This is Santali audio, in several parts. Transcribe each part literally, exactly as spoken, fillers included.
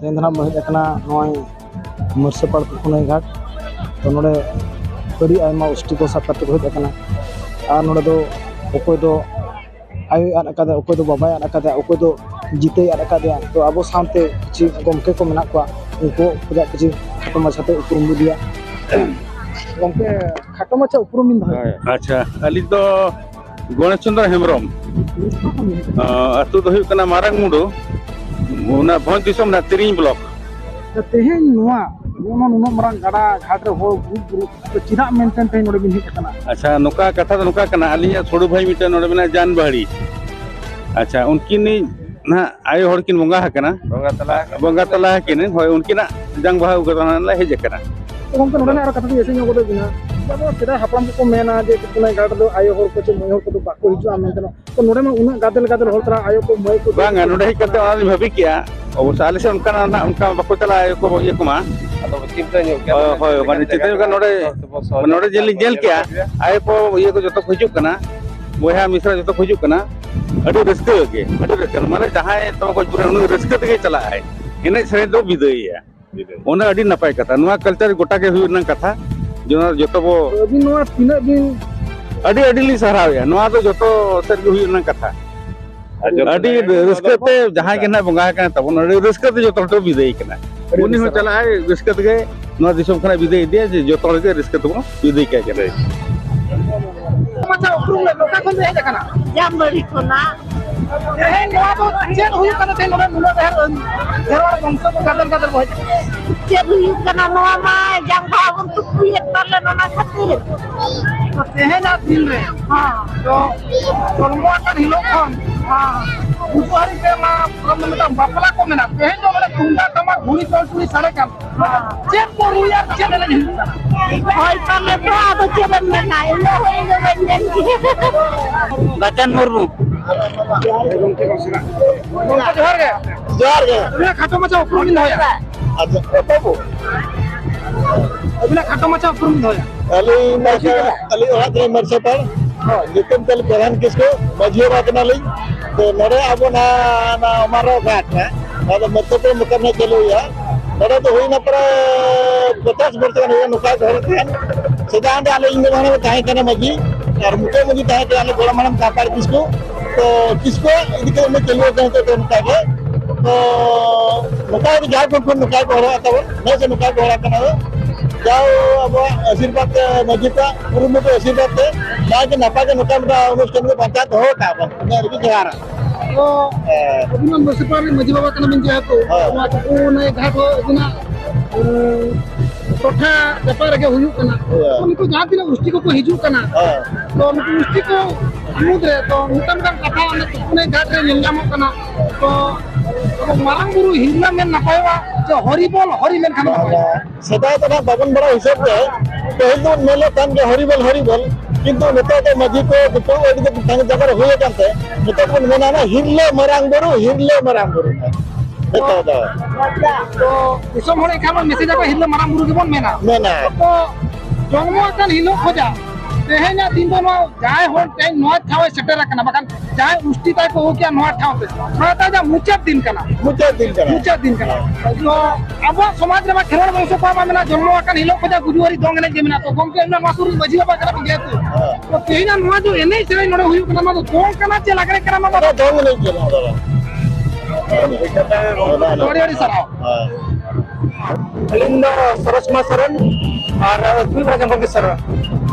ᱛᱮᱦᱮᱧ ᱫᱚ ᱱᱟᱦᱟᱜ ᱵᱚᱱ ᱦᱮᱡ ᱟᱠᱟᱱᱟ ᱱᱚᱜᱼᱚᱭ ᱢᱟᱹᱨᱥᱟᱹᱯᱟᱲ ᱯᱩᱠᱷᱩᱱᱟᱹᱭ ᱜᱷᱟᱴ᱾ ᱛᱚ, ᱱᱚᱰᱮ ᱟᱹᱰᱤ ᱟᱭᱢᱟ ᱜᱩᱥᱴᱤ ᱠᱚ ᱥᱟᱵ ᱠᱟᱛᱮ ᱠᱚ ᱦᱮᱡ ᱟᱠᱟᱱᱟ᱾ ᱟᱨ ᱱᱚᱰᱮ ᱫᱚ ᱚᱠᱚᱭ ᱫᱚ ᱟᱭᱳᱭ ᱟᱫ ᱟᱠᱟᱫᱮᱭᱟ, ᱚᱠᱚᱭ ᱫᱚ ᱵᱟᱵᱟᱭ ᱟᱫ ᱟᱠᱟᱫᱮᱭᱟ, ᱚᱠᱚᱭ ᱫᱚ ᱡᱤᱛᱟᱹᱭ ᱟᱫ ᱟᱠᱟᱫᱮᱭᱟ᱾ ᱛᱚ, ᱟᱵᱚ ᱥᱟᱶᱛᱮ ᱠᱤᱪᱷᱩ ᱜᱚᱢᱠᱮ ᱠᱚ ᱢᱮᱱᱟᱜ ᱠᱚᱣᱟ, ᱩᱱᱠᱩ ᱠᱷᱚᱱᱟᱜ ᱠᱤᱪᱷᱩ ᱠᱷᱟᱴᱚ ᱢᱟᱪᱷᱟᱛᱮ ᱩᱯᱨᱩᱢ ᱵᱚ ᱤᱫᱤᱭᱟ᱾ ᱜᱚᱢᱠᱮ, ᱠᱷᱟᱴᱚ ᱢᱟᱪᱷᱟ ᱩᱯᱨᱩᱢ ᱵᱤᱱ ᱫᱚᱦᱚᱭᱟ᱾ ᱟᱪᱪᱷᱟ, ᱟᱹᱞᱤᱧ ᱫᱚ ᱜᱚᱬᱮᱥ ᱪᱚᱸᱫᱽᱨᱚ ᱦᱮᱢᱵᱨᱚᱢ᱾ ᱟᱹᱛᱩ ᱫᱚ ᱦᱩᱭᱩᱜ ᱠᱟᱱᱟ ᱢᱟᱨᱟᱝ ᱢᱩᱰᱩ, ᱚᱱᱟ ᱵᱷᱚᱸᱡᱽ ᱫᱤᱥᱚᱢ ᱨᱮᱱᱟᱜ ᱛᱤᱨᱤᱧ ᱵᱞᱚᱠ᱾ ᱛᱮᱦᱮᱧ ᱱᱚᱣᱟ, ᱱᱚᱜᱼᱚ ᱱᱩᱱᱟᱹᱜ ᱢᱟᱨᱟᱝ ᱜᱟᱰᱟ ᱜᱷᱟᱴ ᱨᱮ ᱦᱚᱲ ᱵᱩᱨᱩ ᱵᱩᱨᱩ, ᱛᱚ ᱪᱮᱫᱟᱜ ᱢᱮᱱᱛᱮ ᱛᱮᱦᱮᱧ ᱱᱚᱰᱮ ᱵᱤᱱ ᱦᱮᱡ ᱟᱠᱟᱱᱟ? ᱟᱪᱪᱷᱟ, ᱱᱚᱝᱠᱟ ᱠᱟᱛᱷᱟ ᱫᱚ ᱱᱚᱝᱠᱟ ᱠᱟᱱᱟ, ᱟᱹᱞᱤᱧᱟᱜ ᱥᱩᱲᱩ ᱵᱷᱟᱹᱭ ᱢᱤᱫᱴᱮᱱ ᱱᱚᱰᱮ ᱢᱮᱱᱟᱭᱟ, ᱡᱟᱱ ᱵᱟᱦᱲᱤ᱾ ᱟᱪᱪᱷᱟ, ᱩᱱᱠᱤᱱᱤᱡ ᱱᱟᱦᱟᱜ ᱟᱭᱳ ᱦᱚᱲ ᱠᱤᱱ ᱵᱚᱸᱜᱟ ᱟᱠᱟᱱᱟ᱾ ᱵᱚᱸᱜᱟ ᱛᱟᱞᱟ ᱟᱠᱟᱱᱟ᱾ ᱵᱚᱸᱜᱟ ᱛᱟᱞᱟ ᱟᱠᱤᱱ, ᱦᱳᱭ, ᱩᱱᱠᱤᱱᱟᱜ ᱡᱟᱝ ᱵᱟᱦᱟ ᱟᱹᱜᱩ ᱠᱟᱛᱮ ᱱᱟᱦᱟᱜ ᱞᱮ ᱦᱮᱡ ᱟᱠᱟᱱᱟ᱾ ᱛᱚ ᱜᱚᱢᱠᱮ, ᱱᱚᱰᱮ ᱱᱟᱜ ᱟᱨᱚ ᱠᱟᱛᱷᱟ ᱫᱚ ᱮᱥᱮ ᱧᱚᱜ ᱠᱚᱫᱚ ᱵᱤᱱᱟ, ᱡᱮ ᱟᱵᱚ ᱥᱮᱫᱟᱭ ᱦᱟᱯᱲᱟᱢ ᱠᱚᱠᱚ ᱢᱮᱱᱟ ᱡᱮ ᱯᱩᱠᱷᱩᱱᱟᱹᱭ ᱜᱷᱟᱴ ᱫᱚ ᱟᱭᱳ ᱦᱚᱲ ᱠᱚ ᱪᱮ ᱢᱟᱹᱭ ᱦᱚᱲ ᱠᱚᱫᱚ ᱵᱟᱠᱚ ᱦᱤᱡᱩᱜᱼᱟ ᱢᱮᱱᱛᱮ᱾ ᱛᱚ ᱱᱚᱰᱮ ᱢᱟ ᱩᱱᱟᱹᱜ ᱜᱟᱫᱮᱞ ᱜᱟᱫᱮᱞ ᱦᱚᱲ ᱛᱟᱞᱟ ᱟᱭᱳ ᱠᱚ, ᱢᱟᱹᱭ ᱠᱚ, ᱵᱟᱝᱟ, ᱱᱚᱰᱮ ᱦᱮᱡ ᱠᱟᱛᱮ ᱚᱱᱟ ᱞᱤᱧ ᱵᱷᱟᱹᱵᱤ ᱠᱮᱜᱼᱟ᱾ ᱚᱵᱚᱥᱥᱚ ᱟᱞᱮ ᱥᱮᱫ ᱚᱱᱠᱟᱱᱟᱜ ᱱᱟᱜ ᱚᱱᱠᱟ ᱵᱟᱠᱚ ᱪᱟᱞᱟᱜᱼᱟ ᱟᱭᱳ ᱠᱚ, ᱤᱭᱟᱹ ᱠᱚᱢᱟ᱾ ᱟᱫᱚ ᱪᱤᱱᱛᱟᱹ ᱧᱚᱜ ᱜᱮᱭᱟ᱾ ᱦᱳᱭ, ᱦᱳᱭ, ᱢᱟᱱᱮ ᱪᱤᱱᱛᱟᱹ ᱧᱚᱜ ᱜᱮᱭᱟ᱾ ᱱᱚᱰᱮ, ᱱᱚᱰᱮ ᱡᱮ ᱞᱤᱧ ᱧᱮᱞ ᱠᱮᱜᱼᱟ, ᱟᱭᱳ ᱠᱚ, ᱤᱭᱟᱹ ᱠᱚ ᱡᱚᱛᱚ ᱠᱚ ᱦᱤᱡᱩᱜ ᱠᱟᱱᱟ, ᱵᱚᱭᱦᱟ ᱢᱤᱥᱨᱟ ᱡᱚᱛᱚ ᱠᱚ ᱦᱤᱡᱩᱜ ᱠᱟᱱᱟ, ᱟᱹᱰᱤ ᱨᱟᱹᱥᱠᱟᱹ ᱜᱮ, ᱟᱹᱰᱤ ᱨᱟᱹᱥᱠᱟᱹ᱾ ᱢᱟᱱᱮ ᱡᱟᱦᱟᱸᱭ ᱛᱟᱢᱟ ᱜᱚᱡ ᱜᱩᱨ ᱨᱮ ᱩᱱᱟᱹᱜ ᱨᱟᱹᱥᱠᱟᱹ ᱛᱮᱜᱮ ᱪᱟᱞᱟᱜᱼᱟᱭ, ᱮᱱᱮᱡ ᱥᱮᱨᱮᱧ ᱫᱚ ᱵᱤᱫᱟᱹᱭᱮᱭᱟ᱾ ᱚᱱᱟ ᱟᱹᱰᱤ ᱱᱟᱯᱟᱭ ᱠᱟᱛᱷᱟ, ᱱᱚᱣᱟ ᱠᱟᱞᱪᱟᱨ ᱜᱚᱴᱟ ᱜᱮ ᱦᱩᱭᱩᱜ ᱨᱮᱱᱟᱜ ᱠᱟᱛᱷᱟ, ᱡᱚᱛᱚ ᱵᱚ ᱟᱹᱵᱤᱱ ᱱᱚᱣᱟ ᱛᱤᱱᱟᱹᱜ ᱵᱤᱱ ᱟᱹᱰᱤ, ᱟᱹᱰᱤ ᱞᱤᱧ ᱥᱟᱨᱦᱟᱣᱮᱫᱼᱟ, ᱱᱚᱣᱟ ᱫᱚ ᱡᱚᱛᱚ ᱥᱮᱫ ᱜᱮ ᱦᱩᱭᱩᱜ ᱨᱮᱱᱟᱜ ᱠᱟᱛᱷᱟ᱾ ᱟᱹᱰᱤ ᱨᱟᱹᱥᱠᱟᱹ ᱛᱮ ᱡᱟᱦᱟᱸᱭ ᱜᱮ ᱱᱟᱦᱟᱜ ᱵᱚᱸᱜᱟ ᱟᱠᱟᱱ ᱛᱟᱵᱚᱱ, ᱟᱹᱰᱤ ᱨᱟᱹᱥᱠᱟᱹ ᱛᱮ ᱡᱚᱛᱚ ᱦᱚᱲ ᱠᱚ ᱵᱤᱫᱟᱹᱭ ᱠᱟᱱᱟ᱾ ᱟᱹᱰᱤ ᱩᱱᱤ ᱦᱚᱸ ᱨᱟᱹᱥᱠᱟᱹ᱾ ᱪᱟᱞᱟᱜᱼᱟᱭ ᱨᱟᱹᱥᱠᱟᱹ ᱛᱮᱜᱮ, ᱱᱚᱣᱟ ᱫᱤᱥᱚᱢ ᱠᱷᱚᱱᱟᱜ ᱵᱤᱫᱟᱹᱭ ᱤᱫᱤᱭᱟ, ᱡᱮ ᱡᱚᱛᱚ ᱦᱚᱲ ᱜᱮ ᱨᱟᱹᱥᱠᱟᱹ ᱛᱮᱵᱚᱱ ᱵᱤᱫᱟᱹᱭ ᱠᱟᱭ ᱠᱟᱱᱟ᱾ ᱟᱪᱪᱷᱟ, ᱩᱯᱨᱩᱢ ᱢᱮ, ᱚᱠᱟ ᱠᱷᱚᱱ ᱯᱮ ᱦᱮᱡ ᱟᱠᱟᱱᱟ? ᱡᱟᱢᱵᱟᱲᱤ ᱠᱷᱚᱱᱟᱜ᱾ ᱛᱮᱦᱮᱧ ᱱᱚᱣᱟ ᱫᱚ ᱪᱮᱫ ᱦᱩᱭᱩᱜ ᱠᱟᱱᱟ? ᱛᱮᱦᱮᱧ ᱱᱚᱰᱮ ᱱᱩᱱᱟᱹᱜ ᱰᱷᱮᱨ ᱠᱷᱮᱨᱣᱟᱲ ᱵᱚᱝᱥᱚ ᱠᱚ ᱜᱟᱫᱮᱞ ᱜᱟᱫᱮᱞ ᱠᱚ ᱦᱮᱡ ᱟᱠᱟᱱᱟ᱾ ᱪᱮᱫ ᱦᱩᱭᱩᱜ ᱠᱟᱱᱟ? ᱱᱚᱣᱟ ᱢᱟ ᱡᱟᱸᱜᱟ ᱵᱚᱱ ᱛᱩᱯᱩᱭᱮᱫ ᱛᱟᱞᱮ ᱚᱱᱟ ᱠᱷᱟᱹᱛᱤᱨ᱾ ᱛᱮᱦᱮᱧᱟᱜ ᱫᱤᱱ ᱨᱮ ᱦᱚᱸ᱾ ᱫᱚ ᱦᱚᱲᱢᱚ ᱟᱠᱟᱱ ᱦᱤᱞᱳᱜ ᱠᱷᱚᱱ ᱦᱚᱸ᱾ ᱵᱩᱫᱷ ᱦᱟᱹᱨᱤ ᱯᱮ ᱢᱟ ᱯᱩᱨᱟᱹ ᱢᱤᱫᱴᱟᱝ ᱵᱟᱯᱞᱟ ᱠᱚ ᱢᱮᱱᱟᱜ᱾ ᱛᱮᱦᱮᱧ ᱫᱚ ᱢᱟᱱᱮ ᱛᱩᱢᱫᱟᱜ ᱴᱟᱢᱟᱠ ᱜᱷᱩᱲᱤ ᱪᱚᱲᱪᱩᱲᱤ ᱥᱟᱰᱮ ᱠᱟᱱ᱾ ᱪᱮᱫ ᱠᱚ ᱨᱩᱭᱟ, ᱪᱮᱫ ᱮᱱᱮᱡ ᱦᱩᱭᱩᱜ ᱠᱟᱱᱟ? ᱦᱳᱭ, ᱛᱟᱦᱞᱮ ᱛᱚ ᱟᱫᱚ ᱪᱮᱫ ᱮᱢ ᱢᱮᱱᱟ, ᱤᱧ ᱫᱚ ᱦᱳᱭ ᱤᱧ ᱫᱚ ᱵᱟᱹᱧ ᱢᱮᱱ ᱠᱮᱭᱟ᱾ ᱵᱟᱪᱚᱱ ᱢᱩᱨᱢᱩ᱾ ᱜᱚᱢᱠᱮ, ᱡᱚᱦᱟᱨ ᱜᱮ᱾ ᱡᱚᱦᱟᱨ ᱜᱮ᱾ ᱟᱹᱵᱤᱱᱟᱜ ᱠᱷᱟᱴᱚ ᱢᱟᱪᱷᱟ ᱩᱯᱨᱩᱢ ᱵᱤᱱ ᱫᱚᱦᱚᱭᱟ᱾ ᱟᱪᱪᱷᱟ, ᱚᱠᱚᱭ ᱵᱚ? ᱟᱹᱵᱤᱱᱟᱜ ᱠᱷᱟᱴᱚ ᱢᱟᱪᱷᱟ ᱩᱯᱨᱩᱢ ᱵᱤᱱ ᱫᱚᱦᱚᱭᱟ᱾ ᱟᱹᱞᱤᱧ ᱢᱟ ᱟᱹᱞᱤᱧ ᱚᱲᱟᱜ ᱛᱟᱹᱞᱤᱧ ᱢᱟᱹᱨᱥᱟᱯᱟᱲ᱾ ᱦᱳᱭ᱾ ᱧᱩᱛᱩᱢ ᱛᱟᱹᱞᱤᱧ ᱯᱨᱚᱫᱷᱟᱱ ᱠᱤᱥᱠᱩ, ᱢᱟᱹᱡᱷᱤ ᱵᱟᱵᱟ ᱠᱟᱱᱟᱞᱤᱧ᱾ ᱛᱚ, ᱱᱚᱰᱮ ᱟᱵᱚ ᱱᱟ-, ᱱᱟ ᱚᱢᱟᱨᱚ ᱜᱷᱟᱴ ᱨᱮ ᱟᱫᱚ ᱢᱚᱫᱽᱫᱷᱚᱯᱩᱨ ᱢᱩᱠᱟᱢ ᱨᱮ ᱪᱟᱹᱞᱩ ᱦᱩᱭᱩᱜᱼᱟ᱾ ᱱᱚᱰᱮ ᱫᱚ ᱦᱩᱭᱱᱟ ᱯᱨᱟᱭ ᱯᱚᱪᱟᱥ ᱵᱚᱨᱥᱚ ᱜᱟᱱ ᱦᱩᱭᱩᱜᱼᱟ, ᱱᱚᱝᱠᱟ ᱜᱮ ᱦᱚᱲ ᱛᱟᱦᱮᱱ᱾ ᱥᱮᱫᱟᱭ ᱚᱸᱰᱮ ᱟᱞᱮ, ᱤᱧ ᱵᱟᱵᱟ ᱦᱚᱸ ᱛᱟᱦᱮᱸ ᱠᱟᱱᱟ ᱢᱟᱹᱡᱷᱤ, ᱟᱨ ᱢᱩᱠᱷᱤᱭᱟᱹ ᱢᱟᱹᱡᱷᱤ ᱛᱟᱦᱮᱸ ᱠᱟᱱᱟ ᱟᱞᱮ ᱜᱚᱲᱚᱢ ᱦᱟᱲᱟᱢ ᱠᱟᱯᱟᱲ ᱠᱤᱥᱠᱩ᱾ ᱛᱚ ᱠᱤᱥᱠᱩ ᱤᱫᱤ ᱠᱟᱛᱮ ᱩᱱᱤ ᱪᱟᱹᱞᱩ ᱟᱠᱟᱱᱟ ᱱᱤᱛᱚᱜ ᱫᱚ ᱱᱚᱝᱠᱟ ᱜᱮ᱾ ᱛᱚ ᱱᱚᱝᱠᱟ ᱜᱮ ᱡᱟᱦᱟᱸᱭ ᱠᱚ ᱠᱷᱚᱱ ᱱᱚᱝᱠᱟ ᱜᱮ ᱦᱚᱲᱚᱜᱼᱟ ᱛᱟᱵᱚᱱ, ᱱᱮᱥ ᱦᱚᱸ ᱱᱚᱝᱠᱟ ᱜᱮ ᱦᱚᱲ ᱟᱠᱟᱱᱟ᱾ ᱡᱟᱣ ᱟᱵᱚᱣᱟᱜ ᱟᱥᱤᱨᱵᱟᱫᱽ ᱛᱮ, ᱢᱟᱹᱡᱷᱤ ᱠᱚᱣᱟᱜ ᱠᱩᱨᱩᱢᱩᱴᱩ ᱟᱥᱤᱨᱵᱟᱫᱽ ᱛᱮ ᱱᱟᱭ ᱜᱮ ᱱᱟᱯᱟᱭ ᱜᱮ ᱱᱚᱝᱠᱟ ᱢᱤᱫᱴᱟᱝ ᱚᱱᱩᱥᱴᱷᱟᱱ ᱵᱚᱱ ᱵᱟᱧᱪᱟᱣ ᱫᱚᱦᱚ ᱠᱟᱜᱼᱟ ᱵᱚᱱ᱾ ᱤᱱᱟᱹ ᱨᱮᱜᱮ ᱡᱚᱦᱟᱨ᱾ ᱛᱚ, ᱦᱮᱸ᱾ ᱟᱹᱵᱤᱱ ᱢᱟ ᱢᱩᱱᱥᱤᱯᱟᱞ ᱨᱤᱱ ᱢᱟᱹᱡᱷᱤ ᱵᱟᱵᱟ ᱠᱟᱱᱟ ᱵᱤᱱ ᱡᱮᱦᱮᱛᱩ, ᱦᱮᱸ᱾ ᱱᱚᱣᱟ ᱠᱚ ᱱᱟᱹᱭ ᱜᱷᱟᱴ ᱦᱚᱸ ᱟᱹᱵᱤᱱᱟᱜ, ᱮᱸ, ᱴᱚᱴᱷᱟ ᱡᱟᱯᱟᱜ ᱨᱮᱜᱮ ᱦᱩᱭᱩᱜ ᱠᱟᱱᱟ᱾ ᱦᱮᱸ᱾ ᱛᱚ, ᱱᱩᱠᱩ ᱡᱟᱦᱟᱸ ᱛᱤᱱᱟᱹᱜ ᱜᱩᱥᱴᱤ ᱠᱚᱠᱚ ᱦᱤᱡᱩᱜ ᱠᱟᱱᱟ, ᱦᱮᱸ᱾ ᱛᱚ, ᱱᱩᱠᱩ ᱜᱩᱥᱴᱤ ᱠᱚ ᱢᱩᱫᱽ ᱨᱮ, ᱛᱚ, ᱢᱤᱫᱴᱟᱝ, ᱢᱤᱫᱴᱟᱝ ᱠᱟᱛᱷᱟ ᱚᱱᱟ ᱛᱩᱯᱩᱱᱟᱹᱭ ᱜᱷᱟᱴ ᱨᱮ ᱧᱮᱞ ᱧᱟᱢᱚᱜ ᱠᱟᱱᱟ᱾ ᱛᱚ, ᱟᱵᱚ ᱢᱟᱨᱟᱝ ᱵᱩᱨᱩ ᱦᱤᱡᱩᱜ ᱢᱮᱱ ᱱᱟᱯᱟᱭᱚᱜᱼᱟ, ᱥᱮ ᱦᱚᱨᱤᱵᱚᱞ ᱦᱚᱨᱤ ᱢᱮᱱᱠᱷᱟᱱ ᱱᱟᱯᱟᱭᱚᱜᱼᱟ? ᱥᱮᱫᱟᱭ ᱫᱚ ᱱᱟᱦᱟᱜ ᱵᱟᱵᱚᱱ ᱵᱟᱲᱟᱭ ᱦᱤᱥᱟᱹᱵ ᱛᱮ, ᱯᱟᱹᱦᱤᱞ ᱫᱚᱵᱚᱱ ᱢᱮᱱᱮᱫ ᱛᱟᱦᱮᱸᱫ ᱜᱮ ᱦᱚᱨᱤᱵᱚᱞ, ᱦᱚᱨᱤᱵᱚᱞ, ᱠᱤᱱᱛᱩ ᱱᱤᱛᱚᱜ ᱫᱚ ᱢᱟᱹᱡᱷᱤ ᱠᱚ ᱡᱚᱛᱚ ᱟᱹᱰᱤ ᱫᱚ ᱥᱟᱸᱜᱮ ᱡᱟᱭᱜᱟ ᱨᱮ ᱦᱩᱭ ᱟᱠᱟᱱ ᱛᱮ, ᱱᱤᱛᱚᱜ ᱵᱚᱱ ᱢᱮᱱᱟ ᱱᱟ ᱦᱤᱨᱞᱟᱹ ᱢᱟᱨᱟᱝ ᱵᱩᱨᱩ, ᱦᱤᱨᱞᱟᱹ ᱢᱟᱨᱟᱝ ᱵᱩᱨᱩ᱾ ᱱᱤᱛᱚᱜ ᱫᱚ᱾ ᱛᱚ, ᱫᱤᱥᱚᱢ ᱦᱚᱲ ᱮᱱᱠᱷᱟᱱ ᱵᱚᱱ ᱢᱮᱥᱮᱡ ᱟᱠᱚ ᱦᱤᱨᱞᱟᱹ ᱢᱟᱨᱟᱝ ᱵᱩᱨᱩ ᱜᱮᱵᱚᱱ ᱢᱮᱱᱟ᱾ ᱢᱮᱱᱟ᱾ ᱛᱚ, ᱡᱚᱱᱢᱚ ᱟᱠᱟᱱ ᱦᱤᱞᱳᱜ ᱠᱷᱚᱱᱟᱜ ᱛᱮᱦᱮᱧᱟᱜ ᱫᱤᱱ ᱫᱚ ᱱᱚᱣᱟ ᱡᱟᱦᱟᱸᱭ ᱦᱚᱲ ᱛᱮᱦᱮᱧ ᱱᱚᱣᱟ ᱴᱷᱟᱶ ᱮ ᱥᱮᱴᱮᱨ ᱟᱠᱟᱱᱟ, ᱵᱟᱠᱷᱟᱱ ᱡᱟᱦᱟᱸᱭ ᱜᱩᱥᱴᱤ ᱛᱟᱭ ᱠᱚ ᱟᱹᱜᱩ ᱠᱮᱭᱟ ᱱᱚᱣᱟ ᱴᱷᱟᱶ ᱛᱮ, ᱱᱚᱣᱟ ᱛᱟᱭ ᱡᱟᱦᱟᱸ ᱢᱩᱪᱟᱹᱫ ᱫᱤᱱ ᱠᱟᱱᱟ᱾ ᱢᱩᱪᱟᱹᱫ ᱫᱤᱱ ᱠᱟᱱᱟ᱾ ᱢᱩᱪᱟᱹᱫ ᱫᱤᱱ ᱠᱟᱱᱟ᱾ ᱛᱚ ᱟᱵᱚᱣᱟᱜ ᱥᱚᱢᱟᱡᱽ ᱨᱮᱢᱟ ᱠᱷᱮᱨᱣᱟᱲ ᱵᱚᱝᱥᱚ ᱠᱚᱣᱟᱜ ᱢᱟ ᱢᱮᱱᱟᱜᱼᱟ, ᱡᱚᱱᱢᱚ ᱟᱠᱟᱱ ᱦᱤᱞᱳᱜ ᱠᱷᱚᱱᱟᱜ ᱜᱩᱡᱩᱜ ᱦᱟᱹᱨᱤ ᱫᱚᱝ ᱮᱱᱮᱡ ᱜᱮ ᱢᱮᱱᱟᱜᱼᱟ᱾ ᱛᱚ ᱜᱚᱢᱠᱮ, ᱱᱚᱣᱟ ᱥᱩᱨ ᱨᱮᱱ ᱢᱟᱹᱡᱷᱤ ᱵᱟᱵᱟ ᱠᱟᱱᱟ ᱵᱤᱱ ᱡᱮᱦᱮᱛᱩ, ᱦᱮᱸ᱾ ᱛᱚ ᱛᱮᱦᱮᱧᱟᱜ ᱱᱚᱣᱟ ᱡᱮ ᱮᱱᱮᱡ ᱥᱮᱨᱮᱧ ᱱᱚᱰᱮ ᱦᱩᱭᱩᱜ ᱠᱟᱱᱟ, ᱱᱚᱣᱟ ᱫᱚ ᱫᱚᱝ ᱠᱟᱱᱟ ᱪᱮ ᱞᱟᱜᱽᱲᱮ ᱠᱟᱱᱟ? ᱱᱚᱣᱟ ᱫᱚ ᱫᱚᱝ ᱮᱱᱮᱡ ᱜᱮ, ᱱᱚᱣᱟ ᱫᱚ᱾ ᱟᱹᱰᱤ ᱟᱹᱰᱤ ᱥᱟᱨᱦᱟᱣ᱾ ᱦᱮᱸ᱾ ᱟᱹᱞᱤᱧ ᱫᱚ ᱥᱚᱨᱚᱡᱽ ᱠᱩᱢᱟᱨ ᱥᱚᱨᱮᱱ ᱟᱨ ᱫᱩᱭ ᱵᱚᱲᱟ ᱡᱚᱝᱜᱚᱞ ᱠᱤᱥᱳᱨ᱾ ᱦᱮᱸ᱾